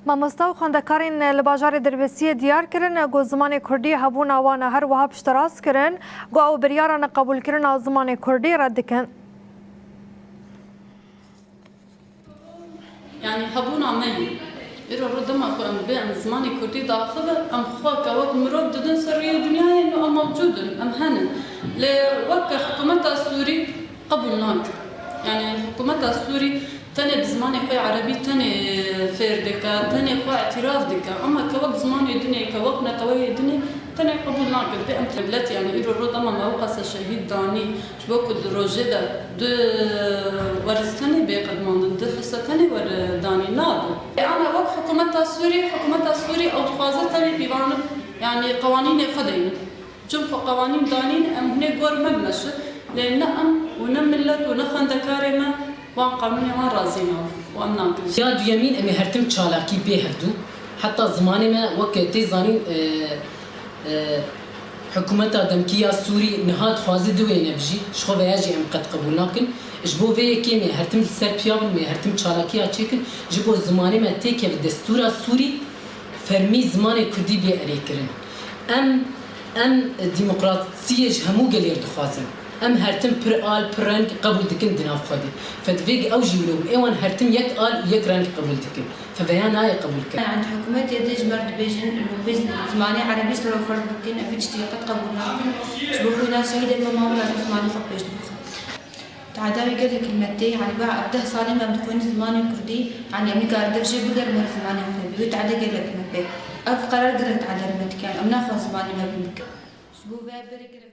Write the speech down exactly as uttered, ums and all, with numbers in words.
Mamoste û xwendekarên li bajarê Dirbêsiyê diyar kirin ku zimanê kurdî hebûna wan e, her wiha piştrast kirin ku ew biryara neqebûlkirina zimanê kurdî red dikin. Yanî hebûna me ye. Îro ro dema ku em bê em zimanê kurdî daxive, em xwe ke wek mirov didin ser rûyê dinyayê, no em mewcûd in, em henin. Lê weke hikûmeta Sûrî qebûl nake. Yanî hikûmeta Sûrî tenê bi zimanê xwe yê erebî tenê fêr dike, tenê xwe îtîraf dike. Ema ke wek zimanê dinê, ke wek neteweyê dinê tenê qebûl nake. Bê em devlet, yanî îro ro dema me wisa şehîd danî, ji bo ku di rojê de du werîs tenê bê qedmandin, du hise tenê were danî nabe. Lê ana wek hikûmeta Sûrî, hikûmeta Sûrî ew dixwaze tenê pîvan, yanî qewanînê xwe deynin. Çimku qewanîn danîn, em hinê gor me bimeşin, lê ne em û ne milet û ne xwendekarê me wan qanûnê wan razî nabin û em nakin. Ya duyemîn, em ê her tim çalakî bê hevdû. Heta zimanê me weke tê zanîn, e, e, hikûmeta demkî ya Sûrî niha dixwaze diwêne bijî, ji xwe veya jî em qet qebûl nakin. Ji bo vê yekê em ê her tim li ser piya bin, em ê her tim çalakiya çêkin, ji bo zimanê me têkeve destûra Sûrî, fermî zimanê kurdî bê erêkirin. Em, em demokrasiyê ji hemû gelê re dixwazin. Em her tim pir al, pir reng qebûl dikin di nav xwe de. Fe divê ew jî wilo bin. Ê wan her tim yek al û yek reng qebûl dikin. Fe veya nayê qebûlkirin. Yanî hikûmetê dê ji me re dibêjin, û pê zimanê erebî seroferz bikin, ev tiştî qet qebûl nakin. Ji bo xwîna şehîdên me mabû lazim zimanê xwe pêş bixin. Tehda wî gelek li me tê, yanî ba deh salê me em dixwînin zimanê kurdî, yanî em nikarin dev jê bigerin were zimanê xwe. Bi wî tehde gelek me pê. Ev qerar gelek tehda li me dike, yanî em naxwazin zimanê me bimike. Ji bo vê berê gelek